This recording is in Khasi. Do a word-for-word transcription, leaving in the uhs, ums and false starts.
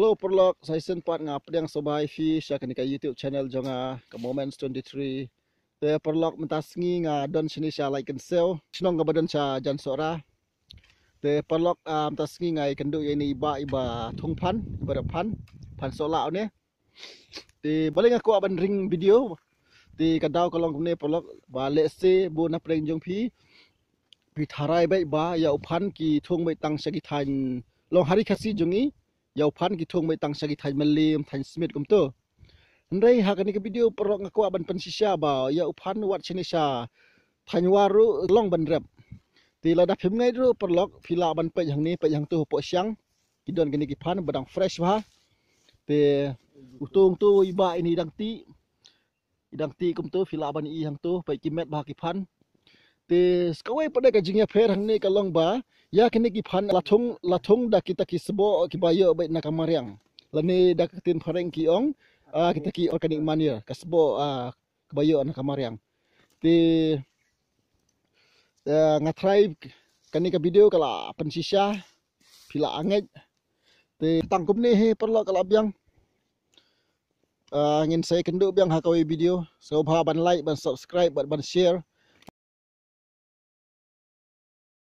Hello paralok, sa shisien pat nga pdiang sngewbha ïa phi sha kane ka YouTube channel jong nga, ka Moments twenty-three. Te paralok, mynta sngi nga don shane sha Laitkynsew, shnong kaba don sha jan Sohra. Te paralok, ah, mynta sngi nga ïakynduh ïa ine i bah iba thung phan, iba rep phan, phan sohlah une. Te balei nga kwah ban ring video. Te ka daw ka long kumne paralok, ba lehse bun na pdeng jong phi phi tharai beit ba ïa u phan ki thung beit tang sha ki thaiñ long ha ri Khasi jong ngi. Ïa u phan ki thung beit tang sha ki thaiñ Mylliem, thaiñ Smit kumto. Hynrei ha kane ka video paralok nga kwah ban pynshisha ba ïa u phan wat shane sha thaiñ War ruh long ban rep. Te lada phim ngeit ruh paralok, phi lah ban peit hangne, peit hangto hapoh shiang. Ki don kine ki phan ba dang fresh bha. Te uto uto i bah ine i dang tih, i dang tih kumto, phi lah ban i hangto, peit ki met bha ki phan. Te sa kawei pat de ka jingïapher hangne ka long ba ïa kine ki phan la thung, la thung da kita ki sboh kiba ïoh beit na ka mariang, lane da ka ktien phareng ki ong, ah, kita ki organic manure, ka sboh, ah, kaba ïoh na ka mariang. Te, eh, nga tharai kane ka video ka la pynshisha, phi lah ngeit. Te tang kumne hi paralok, ka la biang. Ah, ngin sa ïakynduh biang ha kawei video. Sngewbha ban like, ban subscribe bad ban share.